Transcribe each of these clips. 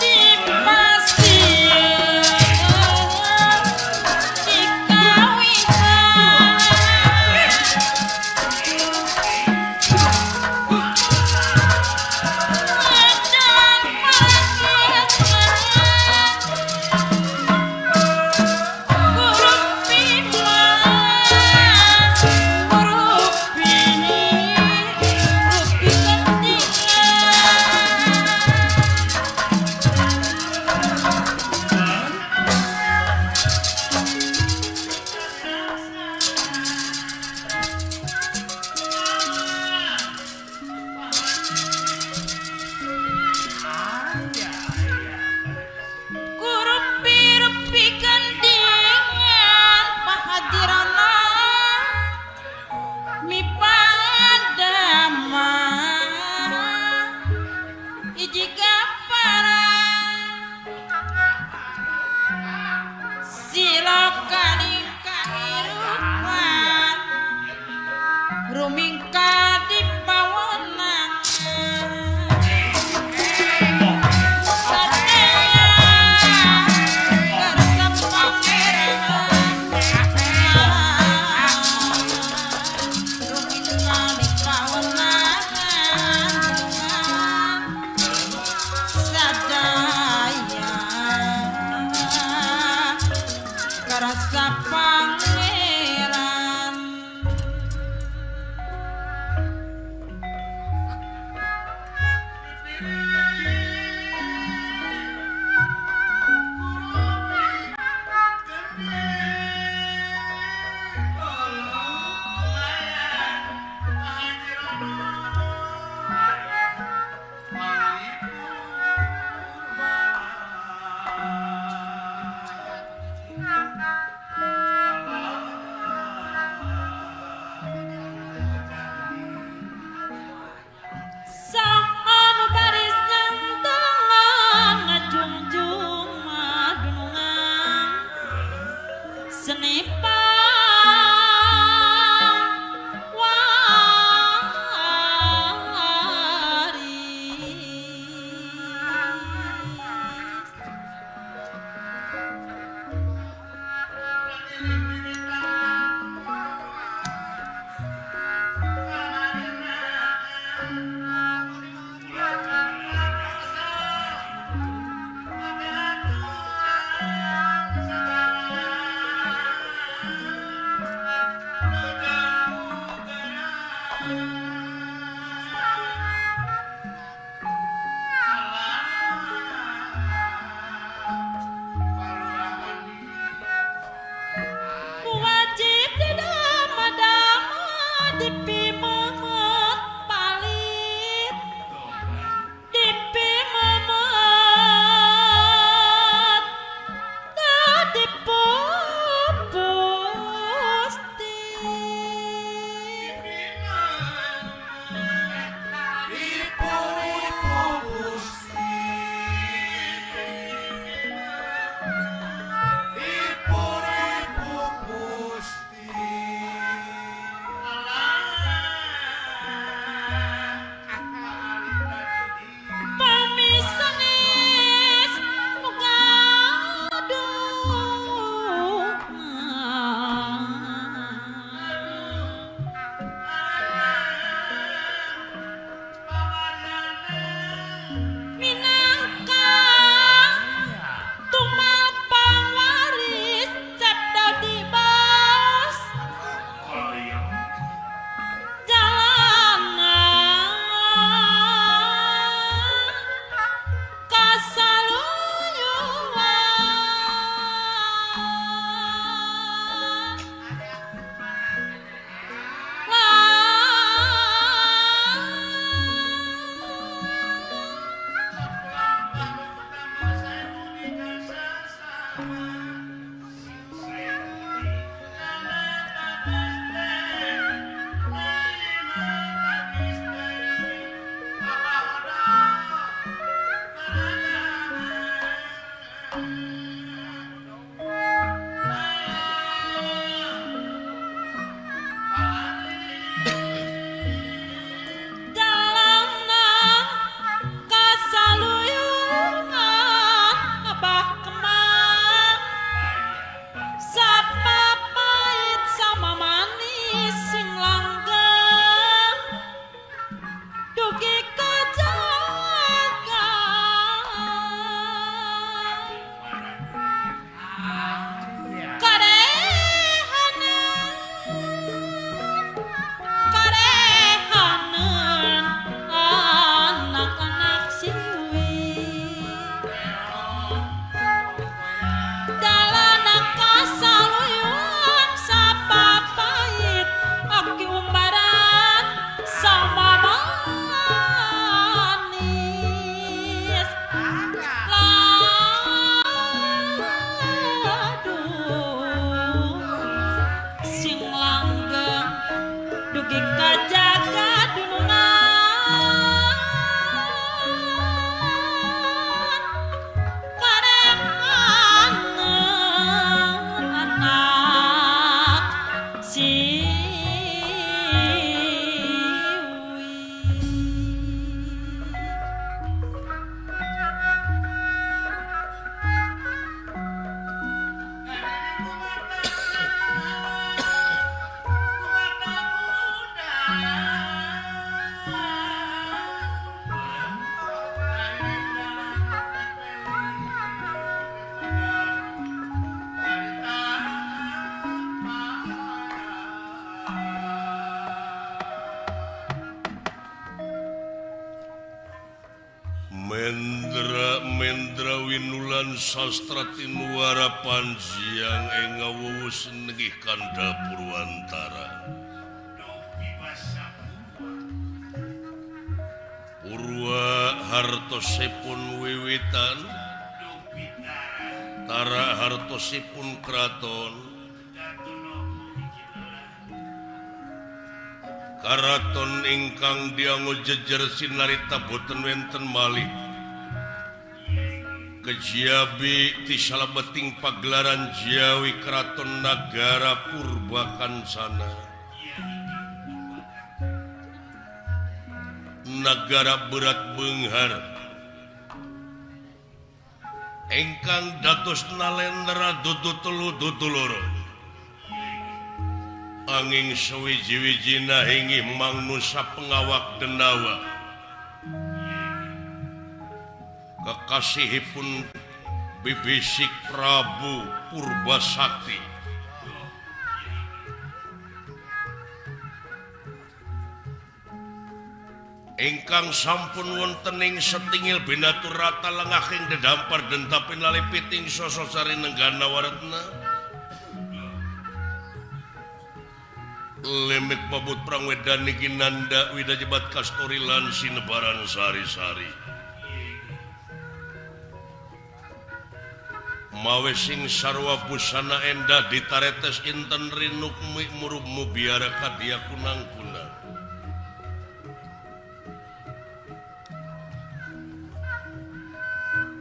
Di bulan sastra tinuara panjiang ing ngawuwus nengih kandha Purwantara. Purwa hartosipun wiwitan, tara hartosipun kraton. Karaton ingkang dianggo jejer sinarita boten wenten malih. Kejiabi ti salebeting pagelaran Jawi Keraton Nagara Purwakansana. Nagara berat beunghar ingkang dados nalendra dudu telu dudu loro. Angin sewiji-wijina inggih mangnusa pengawak denawa. Kekasihipun bibisik Prabu Purbasakti. Ingkang sampun wonten ing setingil binaturata lengahing dedampar dentapin lalipiting sososari nenggana waretna. Lemek babut prang wedan niki nanda wida jebat kastori lan sinebaran sari-sari. Mawe sing sarwa busana endah ditaretes inten rinukmi murubmu biara kadia kunang-kunang.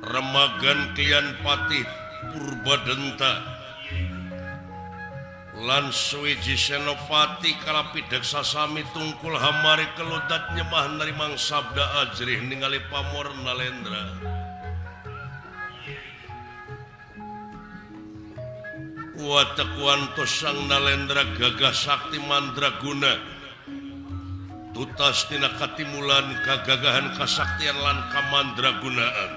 Remagan klian patih Purbadenta lan suwiji senopati kalapidek sasami tungkul hamari keludat nyemah narimang sabda ajrih ningali pamor nalendra. Watekuantos sang nalendra gagah sakti mandraguna tutas tina katimulan kagagahan kasaktian lan kamandragunaan.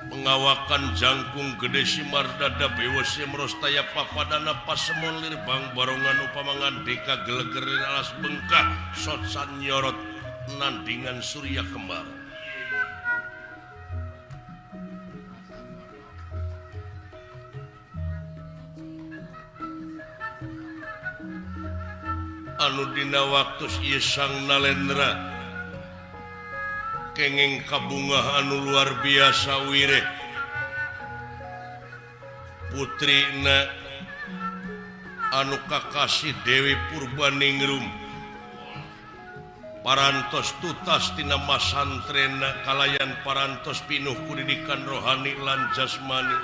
Pengawakan jangkung gede simar dada bewose merostaya papadana pasemon lirbang barongan upamangan deka gelegerin alas bengkah sotsan nyorot nandingan surya kembar. Anu dina waktu ieu sang nalendra kenging kabungah anu luar biasa wireh. Putrina anu kakasih Dewi Purbaningrum parantos tutas tina masantrena kalayan parantos pinuh kudidikan rohani lan jasmani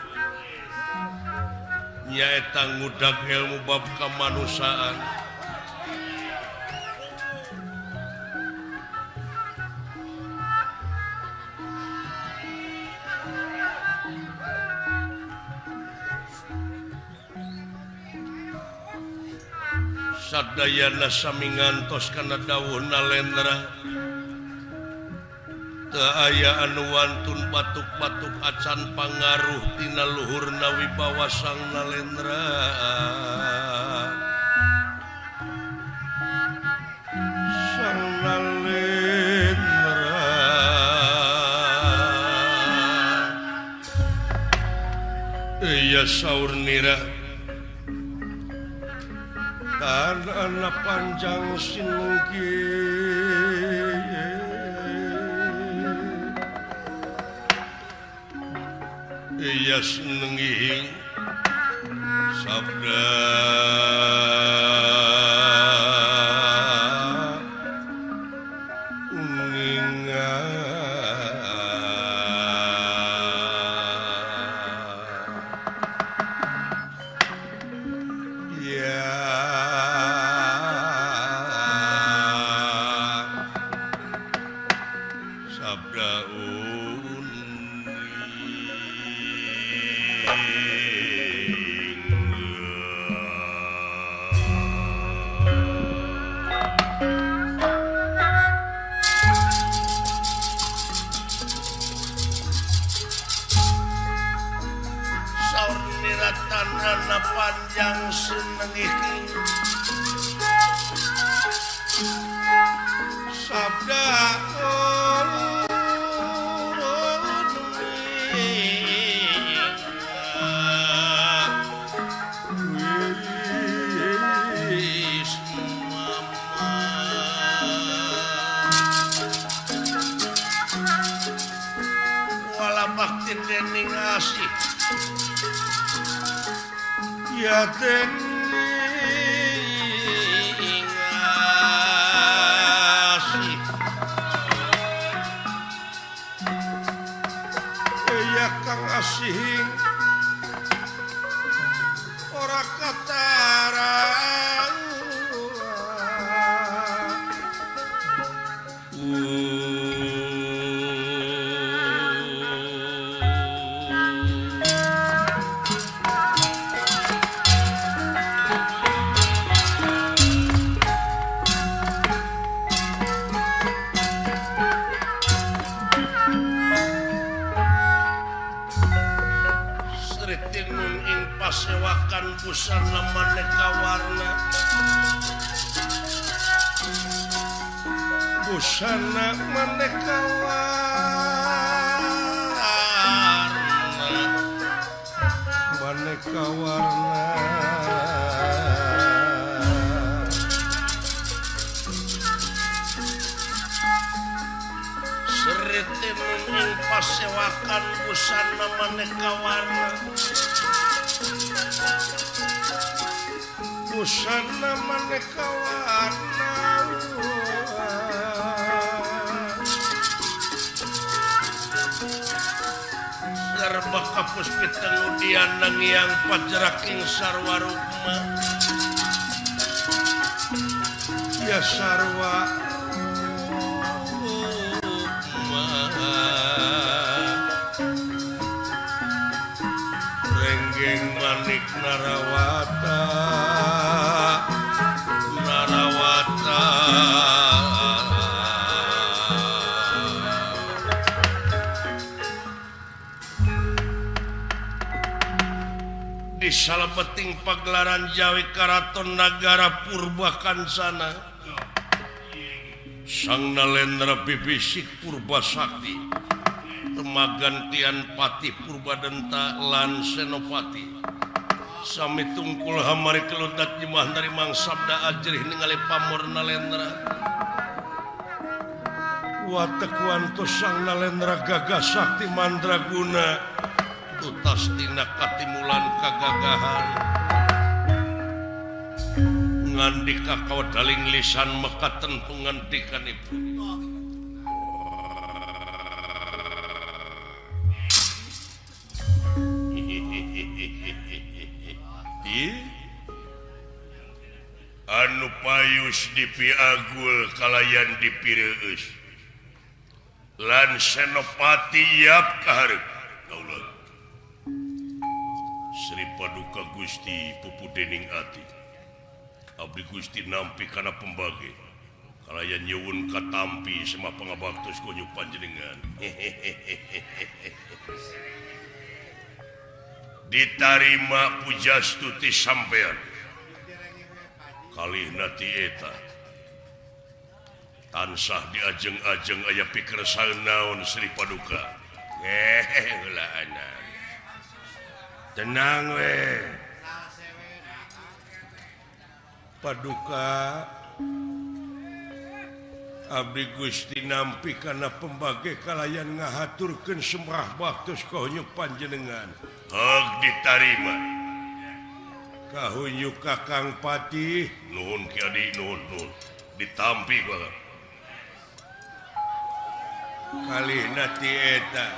nyaeta ngudag ilmu bab kamanusiaan. Sadayana sami ngantos kana dawuh nalendra teu aya anu wantun batuk-batuk acan pangaruh tina luhurna wibawa sang nalendra. Sang nalendra iya saur nira tanah panjang sinungki iya senengi sabda panjang senengi sabda. Sri dening asih ya dening asih ya kang asih ora katara. Sewakan busana maneka warna, busana maneka warna, maneka warna. Sri Tinun ing pasewakan busana maneka warna, busana maneka warna. Serba kapus pitengudian nangiang pajraking sarwa rukma, ya sarwa rukma. Renggeng manik narawata, narawata. Di salebeting pagelaran Jawi Karaton Nagara Purba Kancana, Sang Nalendra bibisik Purba Sakti, temagantian Pati Purbadenta lan Senopati. Sami tungkul hamari keludat jemah narimang sabda ajrih ningali pamor Nalendra. Watek wanto Sang Nalendra gagah sakti mandraguna, tutas tina katimulan kagagahan. Ngandika kawedaling lisan mekaten pengandikanipun. Anu payus dipiagul kalayan dipireueus lan Senopati yap kaharep kaula. Sri Paduka Gusti pupu dening ati abdi Gusti nampi kana pembage kalayan nyuwun katampi sema pangabaktos konyu panjenengan. Ditarima pujastuti sampean kalihna ti eta tansah diajeng-ajeng aya pikersal naon Sri Paduka. Heula anak tenang we Paduka, abdi Gusti nampi kana pembage kalayan ngahaturkeun sembah baktos kahunjuk panjenengan. Hak ditarima kahunjuk Kakang Patih. Nuhun Ki Adi, nuhun nuhun ditampi banget. Kalihna ti eta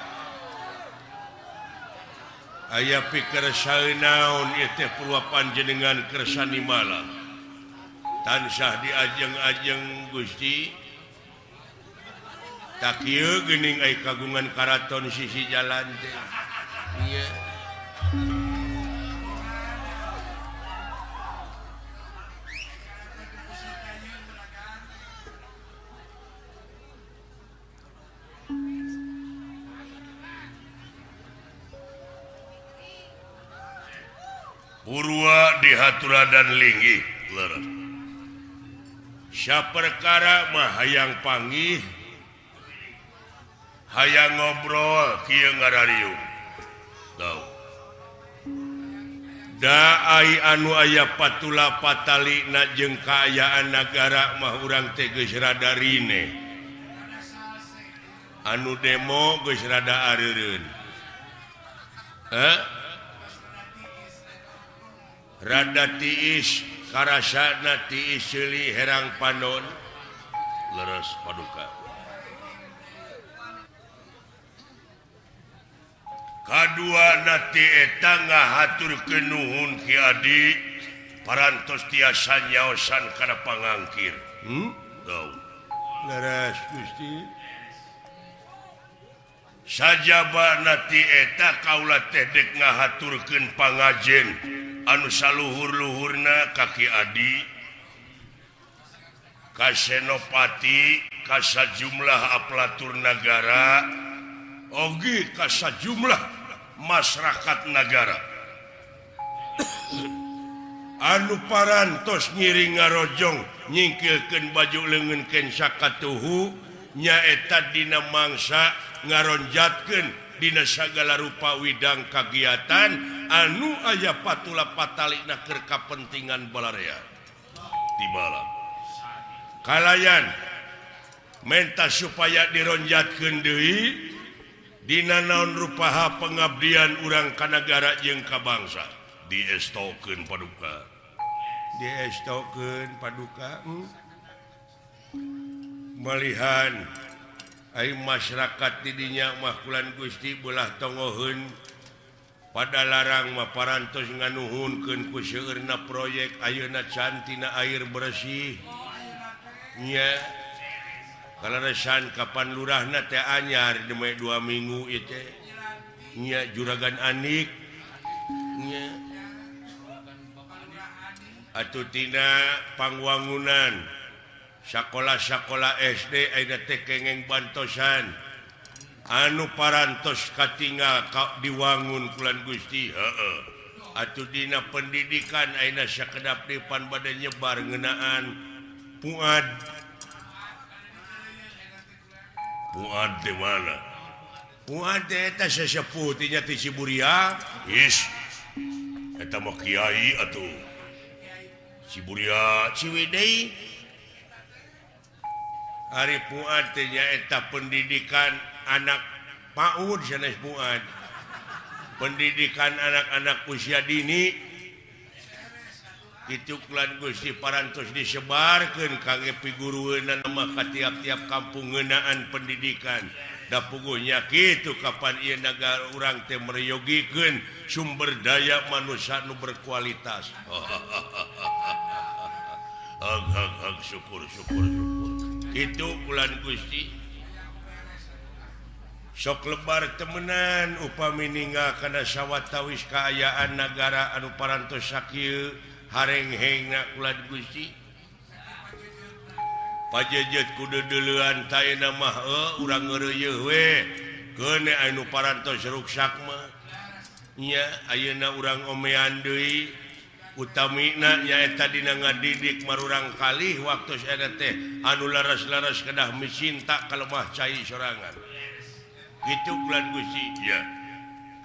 aya pikersal naon ieu teh purwa panjenengan kersani malam tansah diajeng-ajeng Gusti. Tak kieu geuning ai kagungan karaton sisi jalan teh. Ieu Purwa dihaturadan linggih leres. Saperkara mah hayang panggih, hayang ngobrol kieu ngarariung. Tau. Da ai anu aya patula patalina jeung kaayaan nagara mah urang teh geus rada rine. Anu demo geus rada areureun. Heh? Rada tiis karasana tiis seuli herang panon leres paduka. Kadua nati eta ngahaturkeun nuhun Ki Adi parantos tiasa nyaosan kana pangangkir. Tau. Leres Gusti. Sajaba nati eta kaula teh dek ngahaturkeun pangajen anu saluhur-luhurna ka Ki Adi, ka Senopati, ka sajumlah aparatur nagara, oge ka sajumlah masyarakat nagara. Anu parantos ngiring ngarojong nyingkilkeun baju leungeun kensa katuhu nyaeta dina mangsa ngaronjatkeun dina sagala rupa widang kagiatan anu aya patula patalina keur kapentingan balarea di malam. Kalayan menta supaya dironjatkeun deui dina naon rupaha pengabdian urang ka nagara jeung ka bangsa. Diestokeun paduka. Diestokeun paduka. Malihan ai masyarakat di dinya mah kulan Gusti belah tongoheun pada larang mah parantos nganuhunkeun ku seueurna proyek ayeuna cantina air bersih. Nya kalaresan kapan lurahna teh anyar demi 2 minggu ieu teh. Nya juragan Anik. Nya atuh tina pangwangunan sakola-sakola SD ayeuna teh kengeng bantosan anu parantos katingal ka diwangun kulan Gusti. Heeh. Atuh dina pendidikan ayeuna sakedap depan bade nyebar ngeunaan Fuad. Fuad di mana? Fuad teh eta sesepuh teh nya ti Ciburia. Is. Eta mah kiai atuh. Ciburia Ciwidey. Ari Fuad teh nyaeta pendidikan anak PAUD sanes Fuad. Pendidikan anak-anak usia dini. Kitu kulan Gusti parantos disebarkeun kangge pigurueunana mah ka tiap-tiap kampung ngeunaan pendidikan. Da puguhnya kitu kapan ieu nagara urang teh meryogikeun sumber daya manusia nu berkualitas. Hag hag hag syukur syukur syukur. Kitu kulan Gusti. Sok lebar temenan upami ninggal kana sawatawis kaayaan nagara anu parantos sakieu harenghengna kulan Gusti. Pajejet kudu deuleuan taena mah urang ngeureuyeuh we. Keun anu parantos ruksak mah. Nya ayeuna urang omean deui. Utamina nyaeta dina ngadidik marurang kalih waktu eta teh anu laras-laras kedah micinta ka lemah cai sorangan. Kitu kulan Gusti. Ya.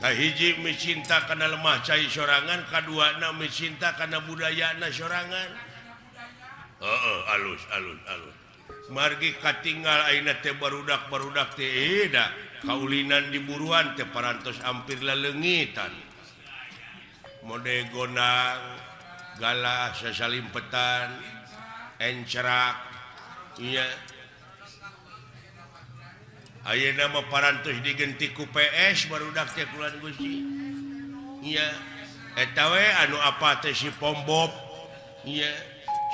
Kahiji micinta kana lemah cai sorangan, kaduana micinta kana budayana sorangan. Heeh, alus alus alus. Margi katinggal ayeuna teh barudak-barudak teh da kaulinan di buruan teh parantos hampir laleungitan. Mode gondang, galah sasalimpetan, encerak, iya. Ayeuna mah parantos digenti ku PS barudak teh kulan Gusti. Iya, eta we anu apa teh si Pombob. Iya,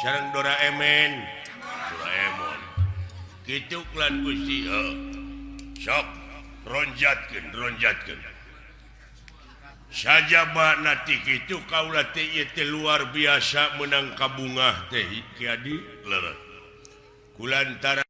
sareng Doraemon. Doraemon. Kitu kulan Gusti, heuh. Sok ronjatkeun, ronjatkeun. Sajaba nati kitu kaula teh ieu teh luar biasa menang kabungah teh Ki Adi. Leres. Kulantara